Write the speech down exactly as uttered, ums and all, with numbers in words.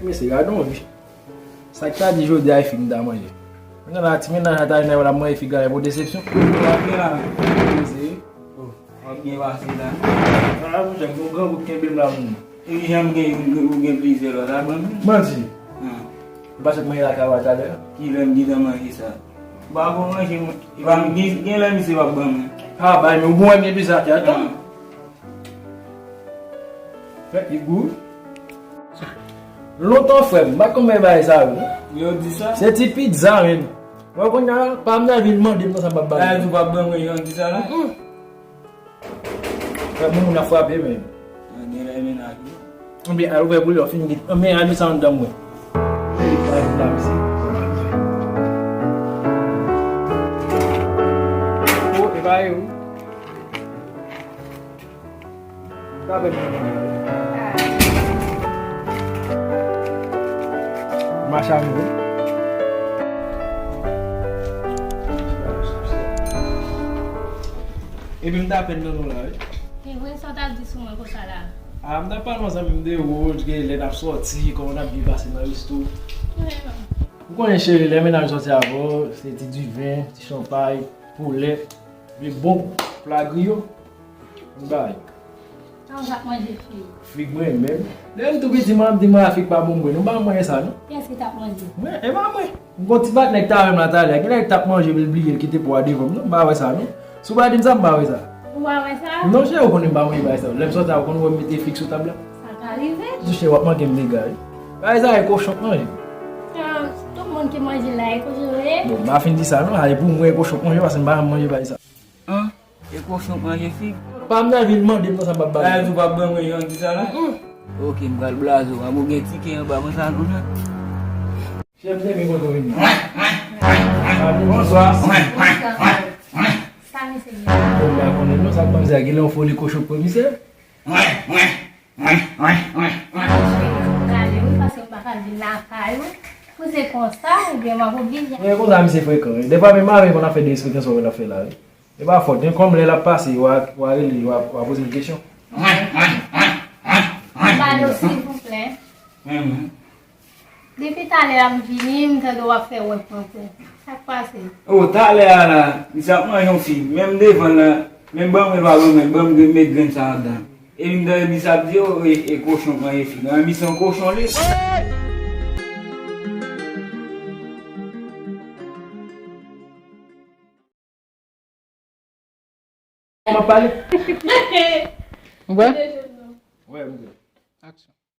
Mesye, gade yon vi. Sa k ta di jodi a e fig m ta manje. Mwen nan ti mennaj la ta vin la manje fig la e pou desepsyon. W ap gen la. Mesye. Oh, w ap gen pase la. A, monchè, m gon grangou k kenbe m la, moun. E ki jan m gen, ou gen plizyè lòt a ban m? Manti. M pa sot manje la kay ou a talè. Kilè m gentan manje sa? M pa ko manje, mwen. E pa m gen, gen lè misye p ap ban mwen. A, bay, men ou gon wè m gen pizza atè a tou. Fèk li gou. Lontan frè m, m pa t konn bay bagay sa yo. Yo di sa? Se ti pizza, menm. Mwen kounye a, pa m nan vin mande m nan sa m p ap bay. Bagay tou p ap ban mwen, yo di sa la? Frè m, moun ap frape, men. An, gen lè mennaj wi. Anben, al ouvè pou li, w fin git. Anben, al met sa anndan mwen. Anben, li pa vin la, mesye. Oh, e pa yo. Sa fè m. Mach a rive. Epi m t apèn nan nou la, wi. E vre, sa w t ap di sou mwen konsa la? A, m t ap pale yon zanmi m de ou, gen lè n ap sòti, kòman n ap byen pase nan resto. Ou konnen, cheri, lè mennaj sòti avè w, se ti diven, ti chanpay, poulèt, de bon pla griyo. Ann bay. Sa w t ap manje fig? Fig mwen menm. Depi m tou piti, mwen ap di mwen a fig pa bon mwen. Nou pa manje sa, non? Kiyès ki t ap manje? Mwen, e pa mwen. M gon ti patnè k t avè m la talè. Gen nèg k t ap manje, epi l bliye, l kite po a devan m, non. M pa wè sa, non. Si w pa di m sa, m pa wè sa. Ou pa wè sa? Non, cheri, ou konnen m pa manje bagay sa yo. Lè m sòti a, ou konn wè m mete fig sou tab la. Sa ka rive. Di cheri, w ap manke m dega, wi. Bagay sa, e kochon k manje. Ah, tout moun ki manje la, e kochon yo ye. Bon, m pa fin di sa, non. Sa, e pou mwen, e kochon k manje, paske m pa janm manje bagay sa. An? E kochon k manje fig? Pa m nan vin mande m nan sa m p ap bay. Bagay tou p ap ban mwen jan di sa la? Ok, m pral blaze w. An, bon, gen tiken anba, mwen sa nou nan. Chèf, m te vin kote w vini. Bonswa. Sa misye gen? Bon, m pa konnen non, sa k manzè a gen lè yon foli kochon k pran misye. Mwen, mwen, mwen, mwen, mwen. Prale wi, paske m pa ka vin lakay ou. Pou se konsa, ebyen, m ap oblije. Men konsa misye frekan, wi. Dèfwa menm avè l konn ap fè derespektan sa w wè l ap fè la, wi. E pa fòt, men kòm lè l ap pase, w a, w a rele, w a, w a poze l kesyon. Mwen, mwen, mwen, mwen, mwen. Pale w, silvouplè. Mwen, mwen. Depi talè a m vini, m tande w ap fè wèk mwen tou. Sa k pase? O, talè a la, misye ap manje yon fig. Menm devan l la, menm ban mwen pa ban mwen, ban m grenn, met grenn sa anndan. Epi m tande misye ap di, o, e, e kochon k manje fig. An, misye yon kochon li. Kòman pale? Ou prè? Wè, m prè. Aksyon.